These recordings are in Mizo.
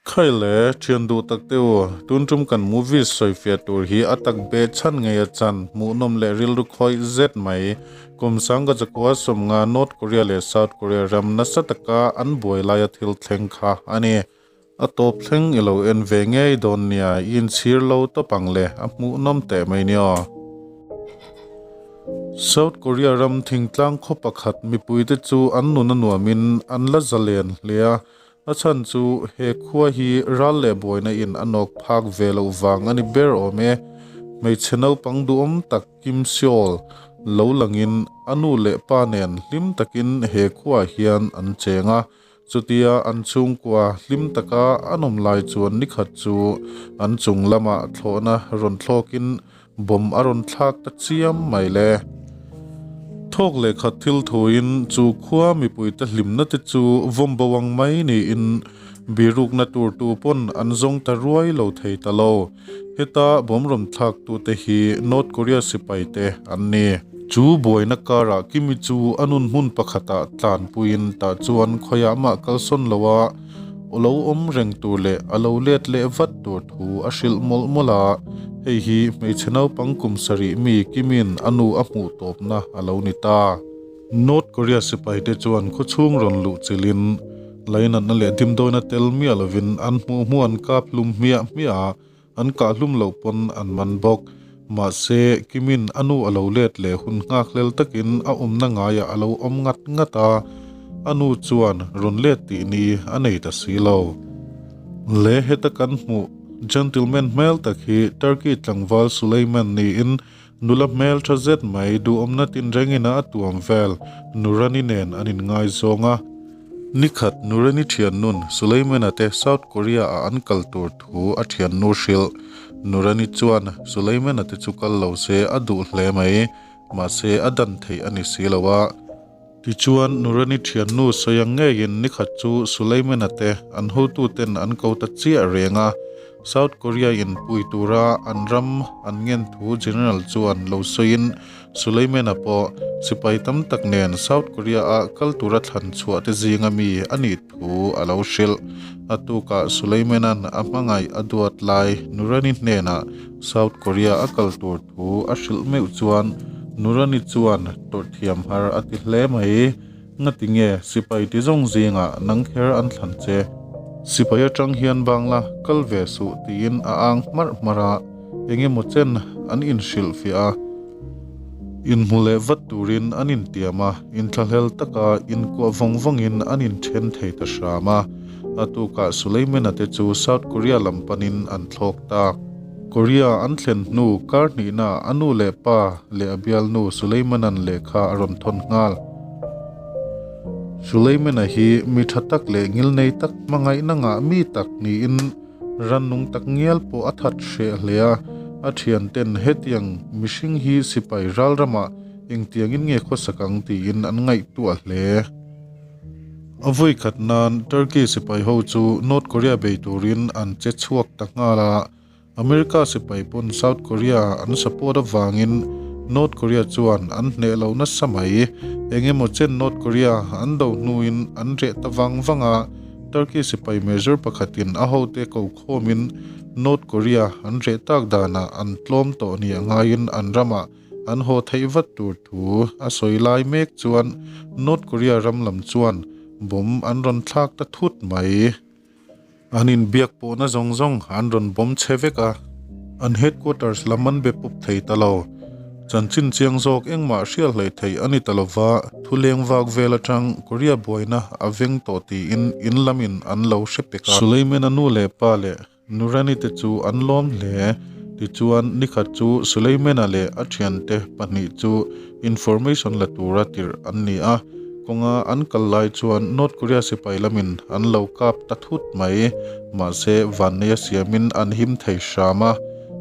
Khai le, thian duh tak te u, tun tum kan movies sawifiah tur hi a tak be chhan ngei a chan, hmuhnawm leh rilru khawih zet mai. Kum sanga zakua sawmnga North Korea leh South Korea ram nasa taka an buai laia thil thleng kha a ni. A tawp thleng i lo en ve ngei dawn nia, i inchhir lo tawp ang le, a hmuhnawm teh mai nia. South Korea ram thingtlang khaw pakhat mipuite chu an nun a nuamin an la zalen hle a, A chhan chu he khua hi ral leh buaina in a nawk phak ve loh vang a ni ber awm e. Hmeichhe naupang duhawm tak Kim Seol lo langin a nu leh pa nen hlim takin he khuaah hian an cheng a. Chutia an chhungkua hlim taka an awm lai chuan nikhat chu an chung lamah thlawhna rawn thlawkin Bomb a rawn thlak ta chiam mai le. Thawk leh khat thil thuin chu khua mipuite hlimna te chu vawm bo ang mai niin birukna tur tu pawn an zawng ta ruai lo thei ta lo. Heta bomb rawn thlak tute hi North Korea sipai te an ni. Chu buaina karah Kimi chu a nun hmun pakhatah tlanpuiin tah chuan khawiah mah kalsawn lo a, lo awm reng tur leh a lo let leh vat tur thu a hrilh mawlh mawlh a, hei hi hmeichhe naupang kum sarih mi Kimin a nu a hmuh tawpna a lo ni ta. North Korea sipaite chuan khawchhung rawn luh chilhin lainatna leh dimdawina tel miah lovin an hmuh hmuh an kap hlum hmiah hmiah a, an kah hlum loh pawn an man bawk. Mahse, Kimin a nu a lo let leh hun nghakhlel takin a awmna ngaiah a lo awm ngat ngat a, a nu chuan rawn let tih ni a nei ta si lo. Le heta kan hmuh gentleman hmel tak hi Turkey tlangval Suleyman niin nula hmel tha zet mai duhawmna tinrengin a tuam vel Nurani nen an inngaizawng a. Nikhat Nurani thiannun Suleyman-a te South Korea-ah an kal tur thu a thiannu hrilh. Nurani chuan Suleyman-a te chu kal lo se a duh hle mai, mahse a dan theih a ni si lo a. Tichuan, Nurani thiannu sawi ang ngeiin nikhat chu Suleimana te an hotuten an ko ta chiah reng a, South Korea in pui tura an ram an ngen thu General chuan lo sawiin Suleimana pawh sipai tam tak nen South Korea ah kal tura thlan chhuah te zinga mi a nih thu a lo hrilh. A tukah Suleimanan a hmangaih a duat lai Nurani hnenah South Korea a kal tur Thu a hrilh meuh chuan Nurani chuan tawrh thiam har a ti hle mai. Ngati nge sipai ti zawng zingah nang kher an thlan che? Sipai atang hian bangla kal ve suh tiin a ang hmarh hmarh a, eng emaw chen an inhrilh fiah a. Inhmu leh vat turin an intiam a, inthlahlel taka inkuah vawng vawngin an inthen thei ta hram a. A tukah Suleimana te chu South Korea lam panin an thlawk ta. Korea an thlen hnu kar hnihna a nu leh pa leh a bialnu Suleimanan lehkha a rawn thawn nghal. Suleimana hi mi tha tak leh ngilnei tak hmangaihna ngah mi tak niin rannung tak ngial pawh a that hreh hle a, a thianten hetiang mihring hi sipai ral ramah engtiangin nge khawsak ang tiin an ngaihtuah hle. A vawi khat nan Turkey sipai ho chu North Korea bei turin an che chhuak ta nghal a, America sipai pawn South Korea an support avangin North Korea chuan an hneh lo nasa mai. Eng emaw chen North Korea an do hnuin an reh ta vang vang a, Turkey sipai major pakhatin a hote ko khawmin North Korea an reh tak danah an tlawm tawh ni a ngaiin an ramah An haw theih vat tur thu a sawi lai mek chuan North Korea ram lam chuan bomb an rawn thlak ta thut mai. An inbiak pawhna zawng zawng an rawn bomb chhe vek a, an headquarters lam an be pawp thei ta lo. Chanchin chiang zawk engmah hriat hleih theih a ni ta lova, thu leng vak vel atang Korea buaina a veng tawh tiin in lamin an lo hre pek a. Suleiman-a nu leh pa leh Nurani te chu an lawm hle. Tichuan, nikhat chu Suleimana leh a thiante pahnih chu information la tura tirh an ni a. Kawnga an kal lai chuan North Korea sipai lamin an lo kap ta thut mai. Mahse, vanneia siamin an him thei hram a.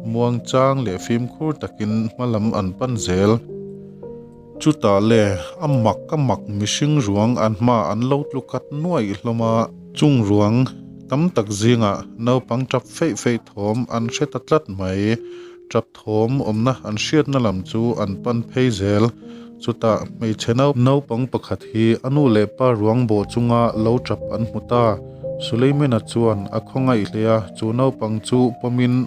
Muangchang leh fimkhur takin hma lam an pan zel. Chutah le, a mak a mak mihring ruang an hma an lo tlu khat nuaih hlawm a. Chung ruang tam tak zingah naupang tap feih feih thawm an hre ta tlat mai. Tap thawm awmna an hriatna lam chu an pan phei zel. Chutah hmeichhe naupang pakhat hi a nu leh pa ruang bawh chunga lo tap an hmu ta. Suleimana chuan a khawngaih hle a, chu naupang chu pawmin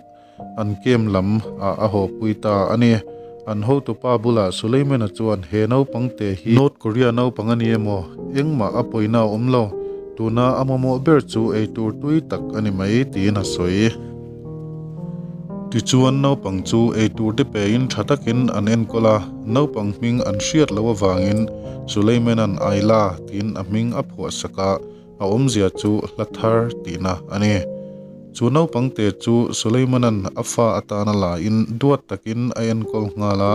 an kem lam ah a haw pui ta a ni. An hotupa bulah Suleimana chuan he naupang te hi North Korea naupang a ni emaw engmah a pawina a awm lo, tuna a mamawh ber chu eitur tui tak a ni mai tiin a sawi. Tichuan naupang chu eitur te pein tha takin an enkawl a, naupang hming an hriat loh avangin Suleiman-a'n Ayla tiin a hming a phuah sak a, a awmzia chu hla thar tihna a ni. Chu naupang te chu Suleiman-a'n a fa atana lain duat takin a enkawl nghal a,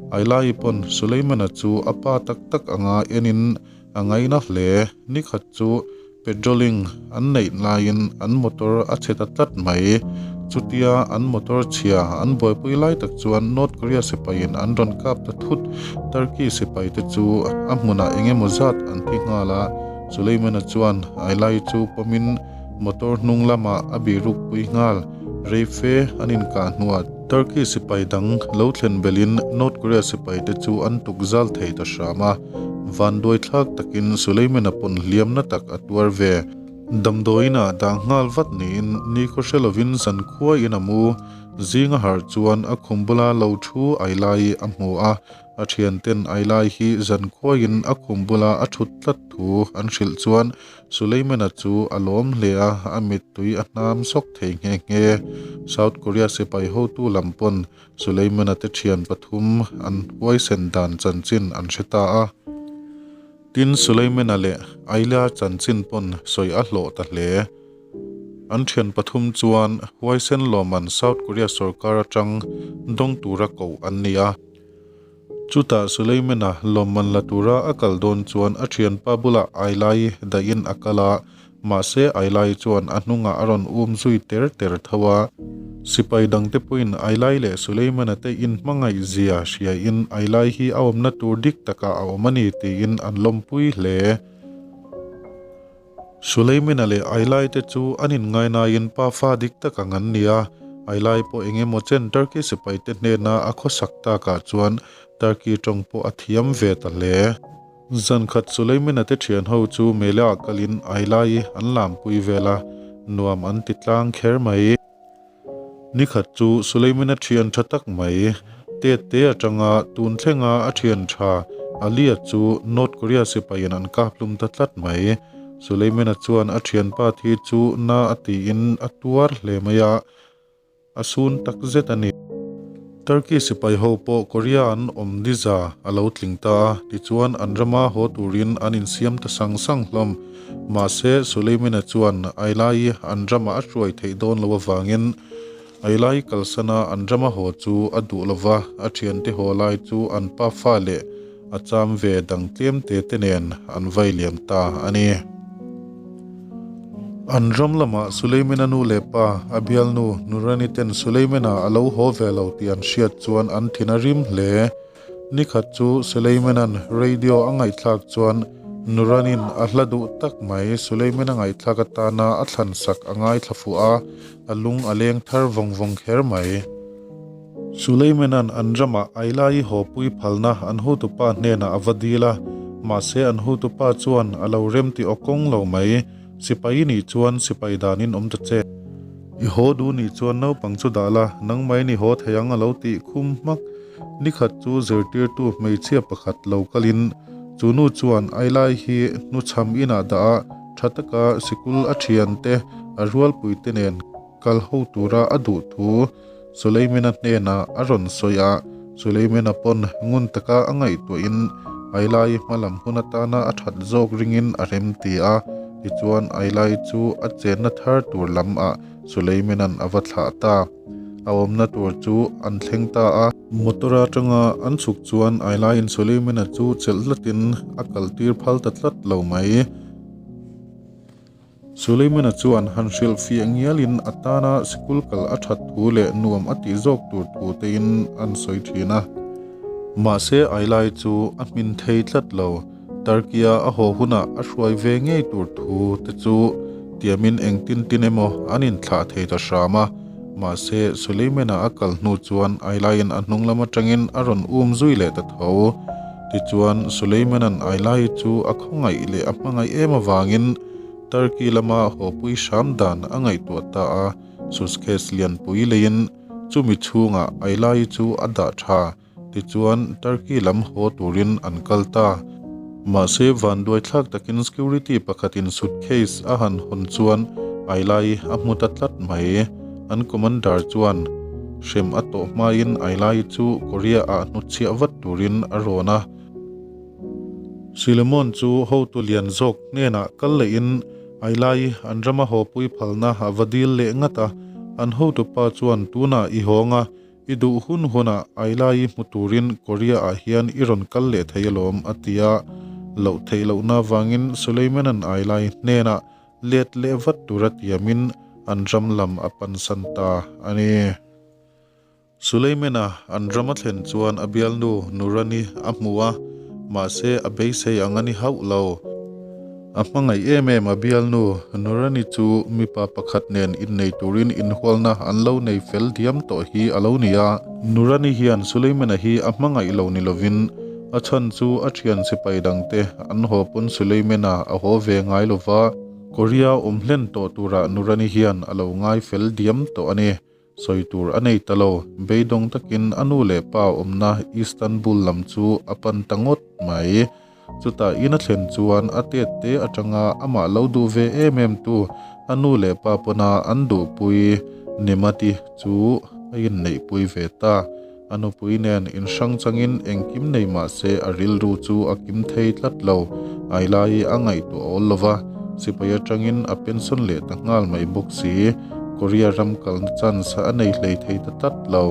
Ayla-i pawn Suleiman-a chu a pa tak tak anga enin a ngaina hle. Nikhat chu Patrolling an neih laiin an motor a chhe ta tlat mai. Chutia an motor chhia an buaipui lai tak chuan North Korea sipaiin an rawn kap ta thut. Turkey sipai te chu a hmunah eng emaw zat an thi nghal a, Suleimana chuan Ailai chu pawmin motor hnung lamah a bihruk pui nghal. Rei fe an inkah hnuah Turkey sipai dang lo thlen belhin North Korea sipai te chu an tuk zal thei ta hram a. Vanduai thlak takin Suleimana pawn hliamna tak a tuar ve. Damdawiinah dah nghal vat niin nikhaw hre lovin zankhuaiin a mu. Zinga harh chuan a khum bula lo thu Ailai a hmu a, a thianten Ailai hi zankhuaiin a khum bula a thut tlat thu an hrilh chuan Suleimana chu a lawm hle a, a mittui a hnam sawk thei nghe nghe. South Korea sipai hotu lam pawn Suleimana te thian pathum an huaisen dan chanchin an hre ta a. Tin, Suleimana leh Aila chanchin pawn sawi a hlawh ta hle. An thian pathum chuan huaisen lawman South Korea sorkar atang dawng tura koh an ni a. Chutah Suleimana lawmman la tura a kal dawn chuan a thianpa bulah Ailai dahin a kal a, Mahse, Ailai chuan a hnungah a rawn um zui ter ter tho a. Sipai dangte pawhin Ailai leh Suleimana te inhmangaih zia hriain Ailai hi a awmna tur dik takah a awm a ni tiin an lawmpui hle. Suleimana leh Ailai te chu an inngainaiin pafa dik tak ang an ni a. Ailai pawh eng emaw chen Turkey sipaite hnena a khawsak takah chuan Turkey tawng pawh a thiam ve ta hle. Zan khat Suleimana te thian ho chu Mela ah kalin Ailai an lampui vel a, nuam an ti tlang kher mai. Ni khat chu Suleimana thian tha tak mai, Tet te atanga tun thlenga a thian tha Alia chu North Korea sipaiin an kap hlum ta tlat mai. Suleimana chuan a thianpa thi chu na a tiin a tuar hle mai a. A sun tak zet a ni. Turkey sipai ho pawh Korea an awm ni za a lo tling ta a, tichuan an rama haw turin an insiam ta sang sang hlawm. Mahse, Suleimana chuan Ailai an ramah a hruai theih dawn loh avangin Ailai kalsana an rama haw chu a duh lo va, a thiante haw lai chu an pafa leh a cham ve dang tlem te te nen an vai liam ta a ni. An ram lamah Suleimana nu leh pa, a bialnu Nurani ten Suleimana a lo haw ve lo tih an hriat chuan an thin a rim hle. Nikhat chu Suleimanan radio a ngaihthlak chuan Nuranin a hla duh tak mai Suleimana ngaihthlak atana a thlan sak a ngaithla fuh a, a lung a leng thar vawng vawng kher mai. Suleiman-a'n an ramah Ailai hawpui phalna an hotupa hnenah a va dil a, mahse an hotupa chuan a lo remti aw kawng lo mai. Sipai nih chuan sipai danin awm ta che. I haw duh nih chuan naupang chu dah la, nangmahin i haw thei ang a lo tih khum hmak. Nikhat chu zirtirtu hmeichhia pakhat lo kalin chu nu chuan Ailai hi hnuchham inah dah a, tha taka sikul a thiante a rualpuite nen kal ho tura a duh thu Suleimana hnenah a rawn sawi a, Suleimana pawn ngun taka a ngaihtuahin Ailai hma lam hun atana a that zawk ringin a rem ti a, tichuan Ailai chu a chenna thar tur lam ah Suleimanan a va thlah ta. A awmna tur chu an thleng ta a. Motor atanga an chhuk chuan Ailaiin Suleimana chu chelh tlatin a kaltir phal ta tlat lo mai. Suleimana chuan han hrilh fiah ngialin a tana sikul kal a that thu leh nuam a tih zawk tur thu tein an sawi thin a. Mahse Ailai chu a hmin thei tlat lo. Turkey-a a haw hunah a hruai ve ngei tur thu te chu tiamin engtin tin emaw an inthlah thei ta hram a. Mahse Suleimana a kal hnu chuan Ailaiin a hnung lam atangin a rawn um zui leh ta tho. Tichuan Suleimana'n Ailai chu a khawngaih leh a hmangaih em avangin. Turkey lama hawpui hram dan a ngaihtuah ta a, suitcase lianpui leiin chumi chhungah Ayla-i chu a dah tha. Tichuan, Turkey lam haw turin an kal ta. Mahse, vanduaithlak takin security pakhatin suitcase a han hawn chuan Ailai a hmu ta tlat mai. An commander chuan hrem a tawh hmain Ailai chu Korea-ah hnutchhiah vat turin a rawn a. Silemon chu hotu lian zawk hnenah kal lehin Ailai an rama hawpui phalna a va dil leh ngat a. An hotupa chuan tunah i hawng a, I duh hun hunah Ailai hmu turin Korea-ah hian i rawn kal leh thei alawm, a ti a. Loh theih lohna avangin Suleiman-a'n Ailai hnenah let leh vat tura tiamin an ram lam a pansan ta a ni. Suleiman-a an ram a thlen chuan a bialnu Nurani a hmu a, mahse a beisei ang a ni hauh lo. A hmangaih em em a bialnu Nurani chu mipa pakhat nen innei turin inhualna an lo nei fel diam tawh hi a lo ni a. Nurani hian Suleimana hi a hmangaih lo ni lovin a chhan chu a thian sipai dangte an haw pawn Suleimana a haw ve ngai lova, Korea awm hlen tawh turah Nurani hian a lo ngai fel diam tawh a ni. Sawi tur a nei ta lo, beidawng takin a nu leh pa awmna Istanbul lam chu a pan ta ngawt mai. Chutah in a thlen chuan a tet te atanga amah lo duh ve em em tu a nu leh pa pawna an duhpui Nimati chu a inneihpui ve ta. A nupui nen inhrang changin engkim nei mah se a rilru chu a kim thei tlat lo. Ailai a ngaihtuah awl lo va, sipai atangin a pension leh ta nghal mai bawk si. Korea ram kalna chance a nei hlei thei ta tlat lo.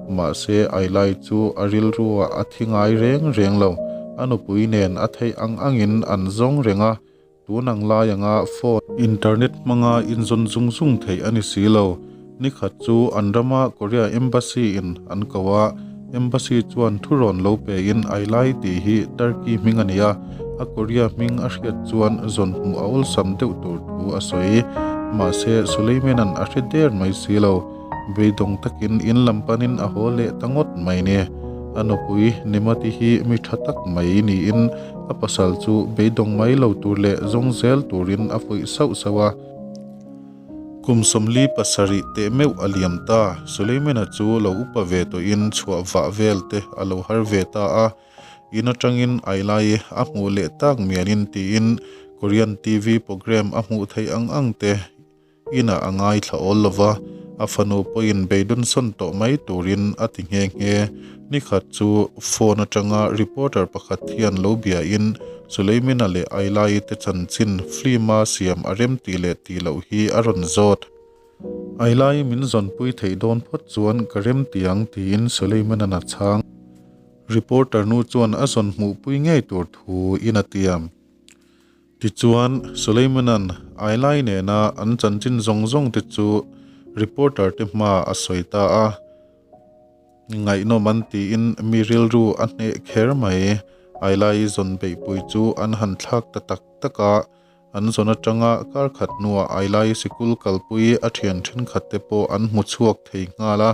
Mahse Ailai chu a rilruah a thi ngai reng reng lo. A nupui nen a theih ang angin an zawng reng a. Tun ang lai anga phone, internet hmanga inzawn zung zung theih a ni si lo. Ni khat chu an rama Korea Embassy in an ko a, Embassy chuan thu rawn lo pe in Ailai tih hi Turkey hming a ni a, a Korea hming a hriat chuan zawn hmuh a awlsam deuh tur thu a sawi. Mahse Suleiman-a'n a hre der mai si lo. Beidawng takin in lam panin a haw leh ta ngawt mai ni. A nupui Nimati hi mi tha tak mai niin a pasal chu beidawng mai lo tur leh zawng zel turin a fuih sauh sauh a. Kum 47 teh meuh a liam ta, Suleimana chu lo upa ve tawhin chhuah vah vel te a lo har ve ta a. In atangin Ailai a hmuh leh tak mialin tiin Korean TV program a hmuh theih ang ang te Inah a ngaithla awl lo va, a fanu pawhin beidawn sawn tawh mai turin a ti nghe nghe. Nikhat chu phone atanga reporter pakhat hian lo biain Suleimina leh Ailai te chanchin film-a siam a rem tih leh tih loh hi a rawn zawt. Ailai min zawnpui theih dawn phawt chuan ka rem ti ang tiin Suleiman-a'n a chhang. Reporter nu chuan a zawn hmuhpui ngei tur thu in a tiam. Tichuan, Suleiman-a'n Ailai nena an chanchin zawng zawng te chu reporter te hmaah a sawi ta a. Ngaihnawm an tiin mi rilru a hneh kher mai. Ailai zawn beihpui chu an han thlak ta tak tak a, an zawn atanga kar khat hnuah Ailai sikul kalpui a thian thenkhat te pawh an hmu chhuak thei nghal a.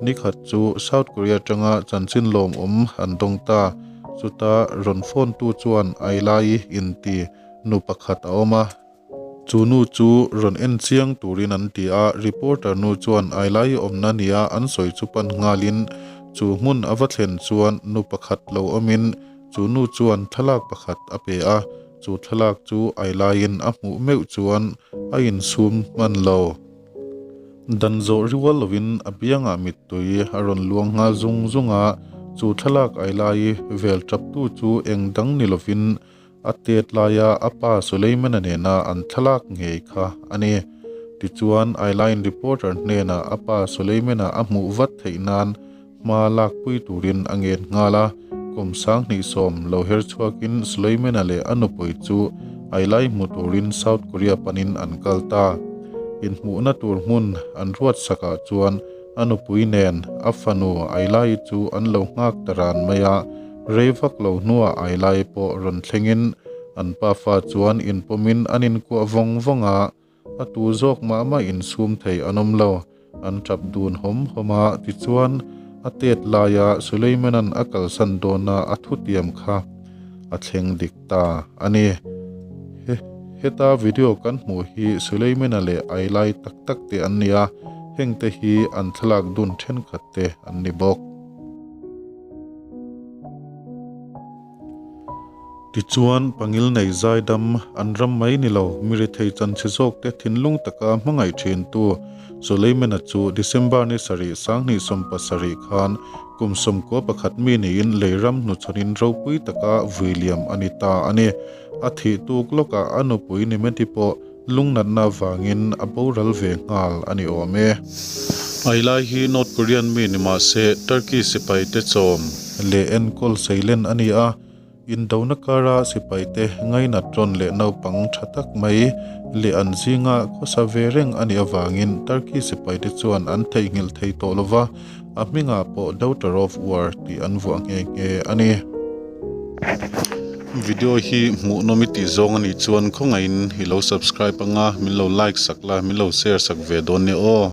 Nikhat chu South Korea atanga chanchin lawmawm an dawng ta. Chuta rawn phone tu chuan Ailai inti nu pakhat a awm a. Chu nu chu rawn en chiang turin an ti a, reporter nu chuan Ailai awmna nia an sawi chu pan nghalin chu hmun a va thlen chuan nu pakhat lo awmin chu nu chuan thlalak pakhat a pe a, chu thlalak chu Ailaiin a hmuh meuh chuan a insum hman lo. Dan zawh riual lovin a biangah mittui a rawn luang nghal zung zung a, chu thlalak ai lai vel taptu chu eng dang ni lovin a tet laia a pa Suleimana nena an thlalak ngei kha a ni. Tichuan, Ailain reporter hnenah a pa Suleimana a hmuh vat theih nan hma lakpui turin a ngen nghal a, kum 2010 lo her chhuakin Suleimana leh a nupui chu Ailai hmu turin South Korea panin an kal ta. Inhmuhna tur hmun an ruat sakah chuan a nupui nen a fanu Ailai chu an lo nghak ta ran mai a, rei vak lo hnuah Ailai pawh rawn thlengin an pafa chuan inpawmin an inkuah vawng vawng a. A tu zawk mah mah insum thei an awm lo, an tap dun hawm hawm a, tichuan a tet laia Suleiman-a'n a kalsan dawna a thutiam kha a thleng dik ta a ni. He. Heta video kan hmuh hi Suleimana leh Ailai tak tak te an ni a, hengte hi an thlalak dun thenkhat te an ni bawk. Tichuan, pangil nei zaidam an ram mai ni lo, mi rethei chanchhe zawkte thinlung taka hmangaih thintu Suleimana chu December ni sarih 2017 khan kum 11 mi niin lei ram hnuchhawnin ropui taka vui liam a ni ta a ni. A thih tuk lawkah a nupui Nimeti pawh Lungnatna vangin a boral ve nghal a ni awm e. Ailai hi North Korean mi ni mah se Turkey sipaite chawm leh enkawl seilen a ni a, indona kara sipaite ngainat rawn leh naupang tha tak mai leh an zinga khawsa ve reng a nih avangin Turkey sipaite chuan an theihnghilh thei tawh lo va, A hmingah pawh Daughter of War tih an vuah nghe nghe a ni. Video hi hmuhnawm i tih zawng a nih chuan khawngaihin i lo subscribe anga min lo like sak la min lo share sak ve dawn nia aw.